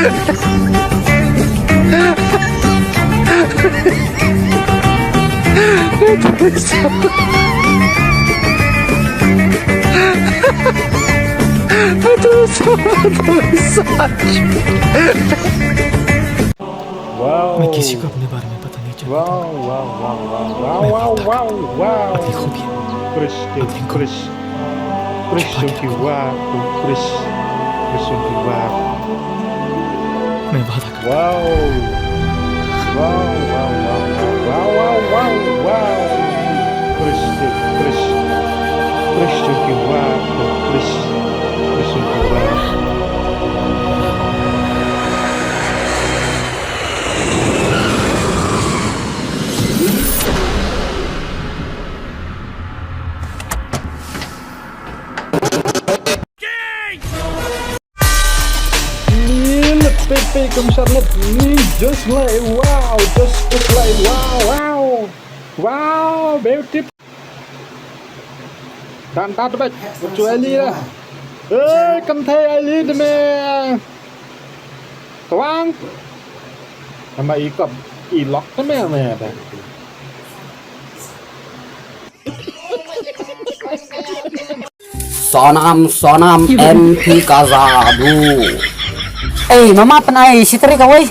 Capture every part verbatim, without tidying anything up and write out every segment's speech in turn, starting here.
Wow. मैं किसी को अपने बारे में पता नहीं चलने दूंगा। Wow, wow, wow, wow, wow, wow, wow. अपनी खूबियाँ, Chris, अपनी खूबियाँ Chris, Chris छुपा के रखो। Chris, Chris, Chris, Chris. मैं वादा करता हूँ। Wow. Wow, wow, wow, wow. Chris, Chris, Chris, Chris, Chris. Ni lepit pit kum sharlet ni, just like wow, just, just like wow, wow, wow, beautiful. Dan tat bet, chu ai li dah. Eh, kan thei ai li de me. Tawang. Nama i kop, i lok de me, me dah. Sonam, Sonam, M P Kaza, bro. Eh, mama pynai satri kawei.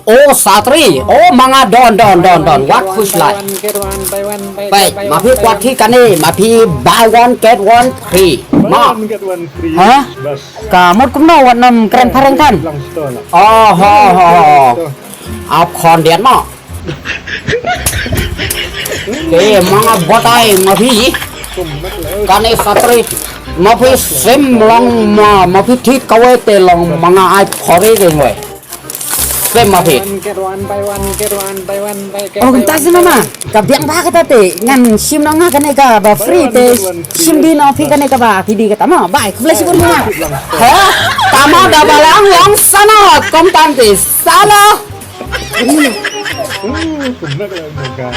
Oh, satri. Oh, manga don, don, don, don. Wat khush lai. Peit, ma phi kwah hi kane, ma phi buy one, get one free. Ma. Buy one, get one free. Ha? Bas. Ka mut kumno wat nam kren phareng kan? Lang sto la. Oh, ho, ho, ho. Ap khon diat ma. Eh, manga batai ma phi. Kane satri ma phi sim long ma, ma phi thik kawei te long manga ai phori de ngoi. Sim ma phi. Buy one, get one, buy one, get one, buy, get Oh, buy kumta one, si buy mama. One. Ka biang ba kata te ngan sim na nga kane kaba free te. Buy one, get one free. Sim di na phi kane kaba phi di kata ma. Bye. Bless you, mama. Ha? Tama da balang long sana. Kom tante sana. Kumna ka lang ka.